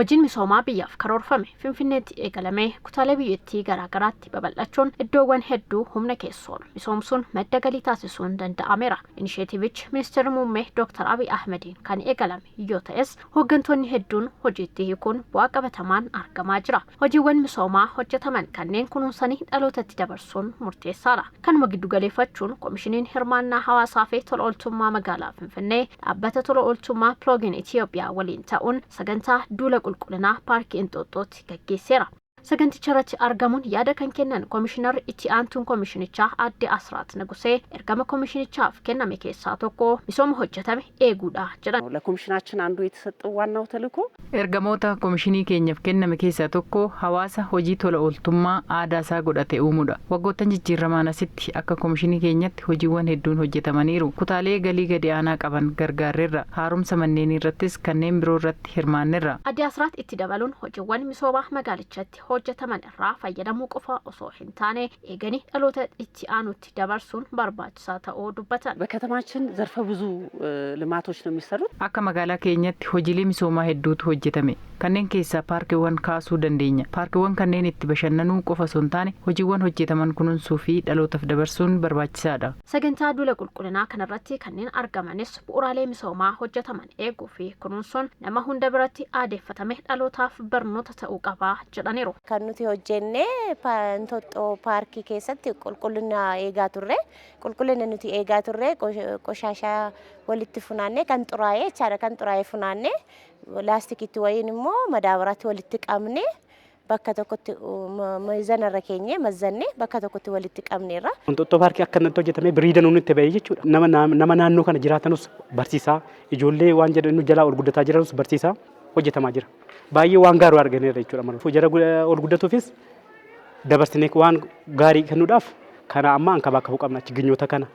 Hojiin misoomaa biyyaaf karoorfame Finfinneetti eegalamee kutaalee biyyattii garaagaraatti babal'achuun iddoowwan hedduu humna keessoon misoomsuun madda galii taasisuun danda'ameera. Inisheetiivichi Ministeerri Muummee Dr. Abiy Ahmediin kan eegalame yoo ta'es, hooggantoonni hedduun hojiitti hiikuun bu'aa qabatamaan argamaa jira. Hojiiwwan misoomaa hojjetaman kanneen kunuunsanii dhalootatti dabarsuun murteessaadha. Kanuma giddugaleeffachuun Komishiniin Hirmaannaa Hawaasaa fi Tola Ooltummaa Magaalaa Finfinnee dhaabbata tola ooltummaa Ploogin Itiyoophiyaa waliin ta'uun sagantaa duula qulqullinaa Paarkii Inxooxxootti gaggeesseera. Saganticha irratti argamuun yaada kan kennan Komishinarri Itti Aantuun Komishinichaa Aadde Asraat Nugusee, ergama komishinichaaf kenname keessaa tokko misooma hojjetame eeguudha jedhan. ለኮሚሽናችን አንዱ የተሰጠው ዋናው ተልእኮ Ergamoota komishinii keenyaaf kenname keessaa tokko hawaasa hojii tola ooltummaa aadaa isaa godhate uumuudha. Waggoottan jijjiiramaan asitti akka komishinii keenyatti hojiiwwan hedduun hojjetamaniiru. Kutaalee galii gadi aanaa qaban gargaarreerra. Haaromsa manneenii irrattis kanneen biroo irratti hirmaanneerra. Aadde Asraat itti dabaluun, hojiiwwan misoomaa magaalichatti hojjetaman irraa fayyadamuu qofa osoo hin taane, eeganii dhaloota itti aanutti dabarsuun barbaachisaa ta'uu dubbatan. በከተማችን ዘርፈ ብዙ ልማቶች ነው የሚሰሩት። Akka magaalaa keenyatti hojiilee misoomaa hedduutu hojjetame. Kanneen keessaa paarkiiwwan kaasuu dandeenya. Paarkiiwwan kanneen itti bashannanuu qofa osoo hin taane, hojiiwwan hojjetaman kunuunsuu fi dhalootaaf dabarsuun barbaachisaadha. Sagantaa duula qulqullinaa kanarratti kanneen argamanis, bu'uuraalee misoomaa hojjetaman eeguu fi kunuunsuun nama hunda biratti aadeeffatame dhalootaaf barnoota ta'uu qaba jedhaniiru. Kan nuti hojjenne Inxooxxoo Paarkii keessatti qulqullina eegaa turre. Qulqullina nuti eegaa turre, qoshashaa walitti funaannee, kan xuraa'ee jechaadha, kan xuraa'ee funaannee, laastikiitti wayiin immoo madaabaraatti walitti qabne, bakka tokkotti miizana irra keenyee mazzannee bakka tokkotti walitti qabneerra. Inxooxxoo Paarkii akkanatti hojjetamee birrii danuun itti bahee jechuudha. Nama naannoo kana jiraatanus barsiisaa, ijoollee waan jedhan jalaa ol guddataa jiranus barsiisaa hojjetamaa jira. Baay'ee waan gaarii arganeerra jechuudha. Jara ol guddatuufis dabarsinee waan gaarii kennuudhaaf kana amma ankabaakabuu qabna, chigginyoota kana,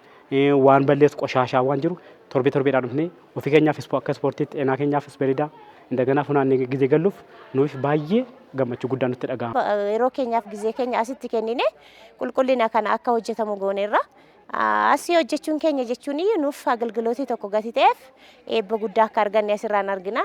waan balleessu, qoshaashaa waan jiru torbee torbeedhaan dhufnee ofii keenyaaf akka ispoortiitti xeenaa keenyaafis bareedaa indaganaa funaannee gizee galluuf nuuf baay'ee gammachuu guddaa nutti dhaga'ama. Yeroo keenyaaf gizee keenya asitti kennine qulqullina kana akka hojjetamu gooneerra. Asii hojjechuun keenya jechuun nuuf agalgilootii tokko gati ta'eef eebba guddaa akka arganne asirraan argina.